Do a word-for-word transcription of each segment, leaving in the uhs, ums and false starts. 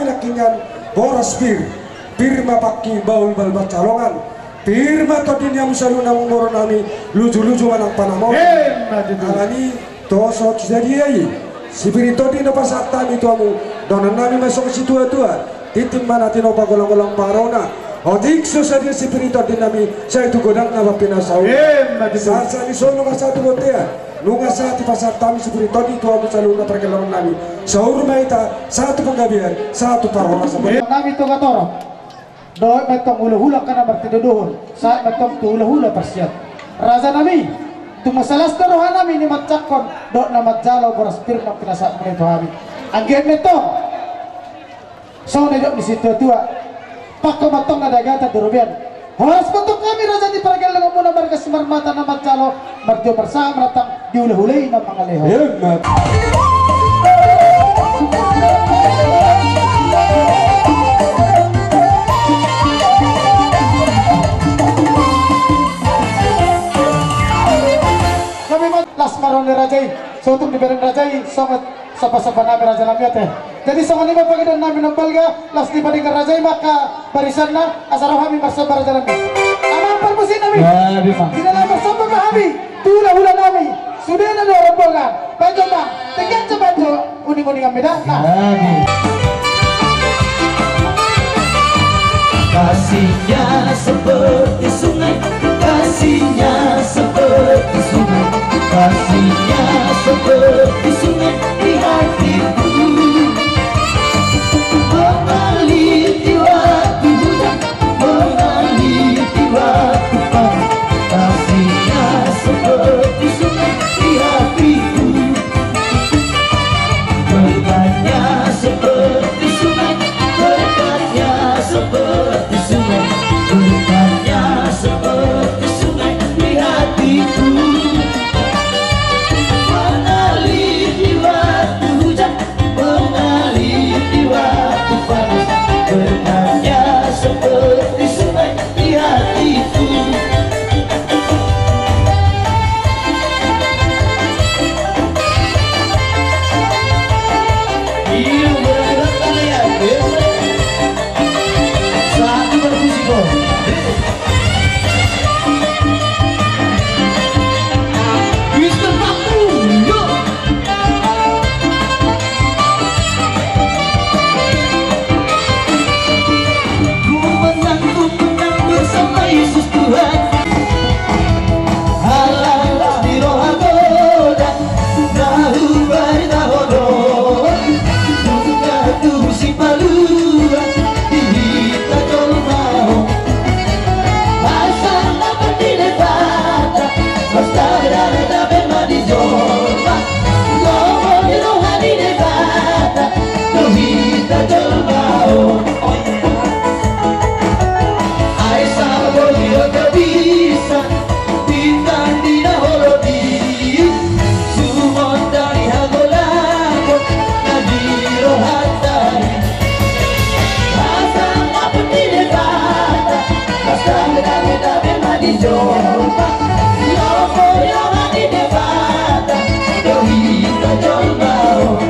Nangkiningan boras pir, pir ma pangki bahulbahul pansalongan, pir ma tondi ni hamu saluhutna moro nami, lujuluju manang panamot. Emma tutu. Alani i, tung so sadia i sipir ni tondi na pasahat hami tu hamu, dohonon nami ma songon situatua: Tintin ma na tinopa, golanggolang pangarahutna. Otik so sadia sipir ni tondi nami, sai tu godangna ma pinasahat. Emma tutu. Sahat-sahat ni solu ma sahat tu bontean. Nunga sahat i pasahat hami sipir ni tondi tu hamu saluhutna pargellengonnami. Saur maita, sahat tu panggabean, sahat tu parhorasan. Nami Togatorop. Dohot ma antong hulahula angka na martinodohon, sahat ma antong tu hulahula parsiat. Rajanami, tung mansai las do rohanami manjangkon dohot na manjalo boras pir na pinasahatmuna i tu hami. Anggiat ma antong songon na nidok ni situatua: Pangko ma antong na dagatan di robean. Horas ma antong hami raja ni pargellengonmuna marga Simarmata na manjalo marjual marsahit marantang di hulahula i na mangalehon. Emma. Gabe ma las ma roha ni raja i, sotung dibereng raja i songon somba-somba nami rajanami ate. Jadi songon i ma pangidoan nami na umbalga, laos dipadenggan raja i ma angka barisanna, asa ro hami marsomba rajanami. Amang parmusiknami. Jadi ma. Di na laho marsomba ma hami tu hulahula nami, sudena do rombongan. Panjo ma, tenggan jo panjo, uning-uningan ma da. Nah. Jadi. Kasihnya seperti sungai, kasihnya seperti sungai, kasihnya seperti sungai di hatiku. Mengalir di waktu hujan, mengalir di waktu panas, kasihnya seperti sungai di hatiku. Berkatnya seperti sungai, berkatnya seperti sungai, berkatnya seperti sungai di hatiku. Mengalir di waktu hujan, mengalir di waktu panas, berkatnya seperti sungai di hatiku. Ku menang, ku menang bersama Yesus Tuhan. Ala las ni roha godang na hubarita on, nunga tubu sipalua di hita jolma on. Asa na pandi Debata, asa na pandi jolma. Lomo ni roha ni Debata do hita jolma on. Ai sabotol do bisa, bintang di na holom i, sumondani hagolahon na di rohanta i. Asa na pandi Debata, asa na pandi jolma. Lomo ni roha ni Debata do hita jolma on.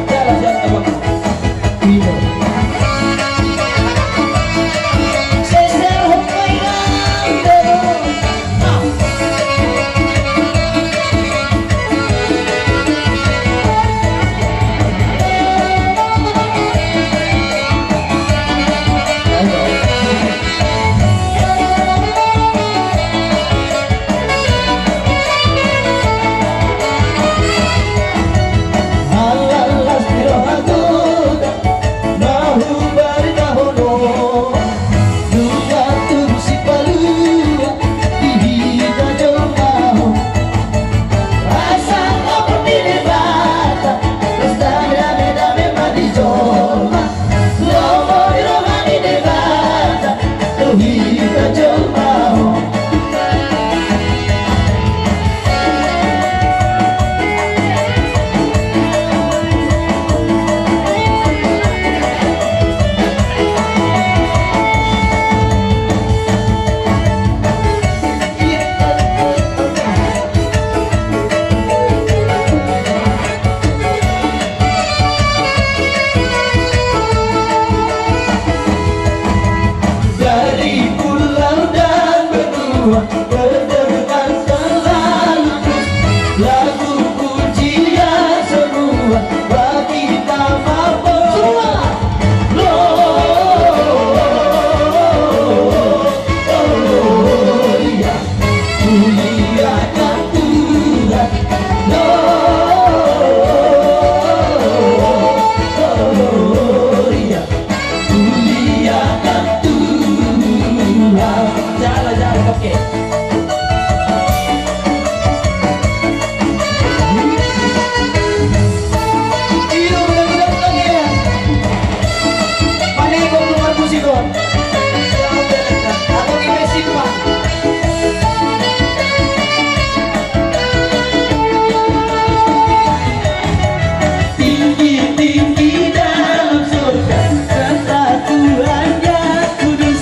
Berteman selalu, lagu pujian semua bagi nama Allah. Gloria, muliakan Tuhan. Gloria, muliakan Tuhan. Jala, jala, oke. Iyo, benar-benar oke ya. Mana yang kau keluar musik kau? Aku di Mexico, Pak. Tinggi-tinggi dalam surga, serta Tuhan yang kudus,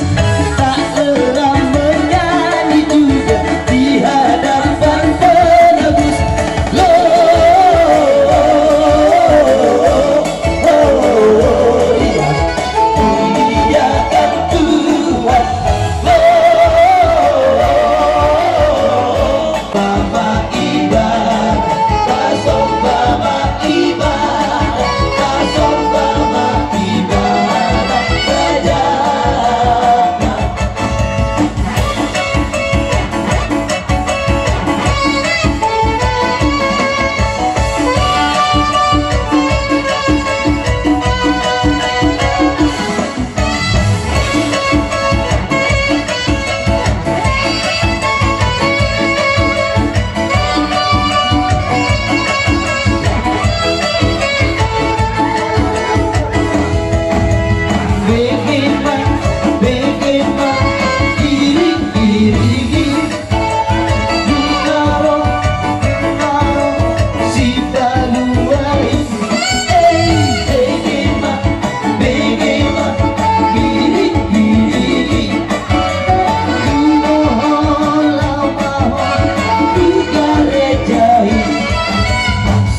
tak lelah menyanyi juga di hadapan Penebus. Gloria, muliakan Tuhan. Gloria. Soma ibadah, soma ibadah, soma ibadah, raja.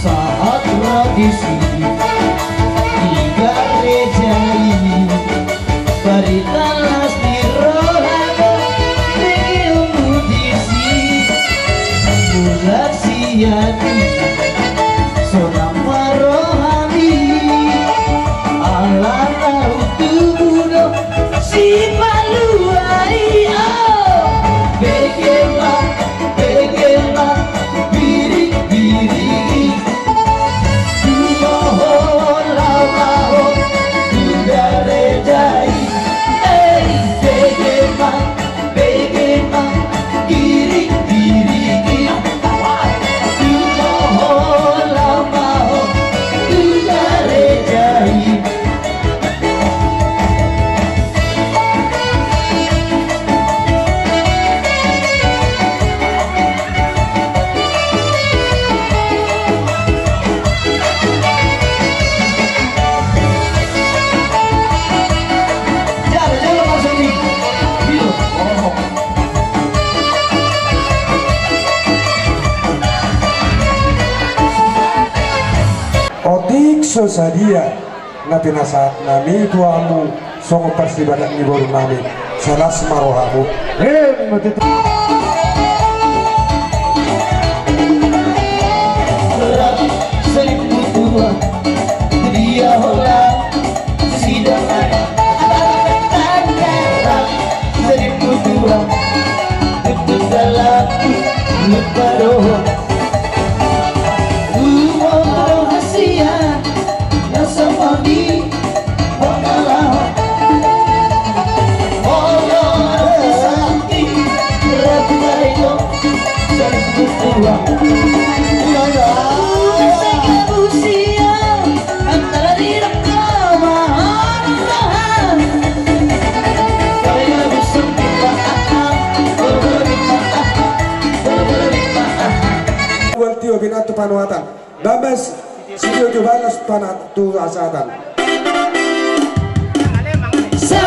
Sahat tradisi di gareja i. Paritalas ni roha do dengke mudisi. Mulak sian i sonang ma rohami. Ala na tubu do sipalua i. Bege ma, bege ma, birik-birik i. Tumohon laho ma ho tu gareja i. Ei, bege ma, bege ma, birik-birik i. Tumohon laho ma ho tu gareja i. Otik so sadia na pinasahat nami tu hamu songon parsibagat ni boru nami. Salas ma rohamu. Em, ma tutu. Rap, selip tutu, dia hola, sida mana, tangga, rap, selip tutu, tutu dalam, lupa doho. Umur rahasia, na sama di Wal tio binatu panuatan. Dambas, sitio jo bagas panat tu hasahatan. Sa